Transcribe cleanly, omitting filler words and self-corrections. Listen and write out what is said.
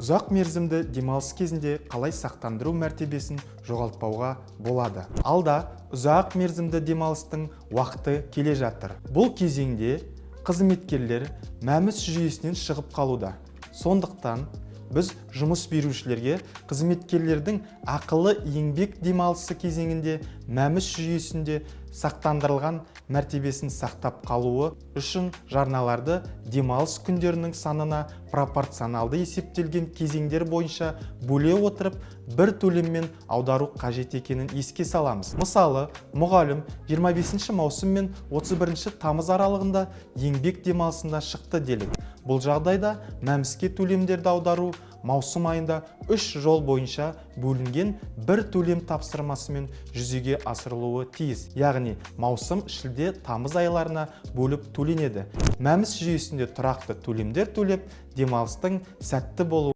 Ұзақ мерзімді демалыс кезінде қалай сақтандыру мәртебесін жоғалтпауға болады? Алда ұзақ мерзімді демалыстың уақыты келе жатыр. Бұл кезеңде қызметкерлер МӘМС жүйесінен шығып қалуда. Сондықтан біз жұмыс берушілерге қызметкерлердің ақылы еңбек демалысы кезеңінде МӘМС жүйесінде сақтандырылған мәртебесін сақтап қалуы үшін жарналарды демалыс күндерінің санына пропорционалды есептелген кезеңдер бойынша бөле отырып, бір төлеммен аудару қажет екенін еске саламыз. Мысалы, мұғалім 25 маусым мен 31 тамыз аралығында еңбек демалысында шықты делік. Бұл жағдайда МӘМСке төлемдерді аудару маусым айында үш жол бойынша бөлінген бір төлем тапсырмасымен жүзеге асырылуы тиіс, яғни маусым, шілде, тамыз айларына бөліп төленеді. МӘМС жүйесінде тұрақты төлемдер төлеп, демалыстың сәтті болуы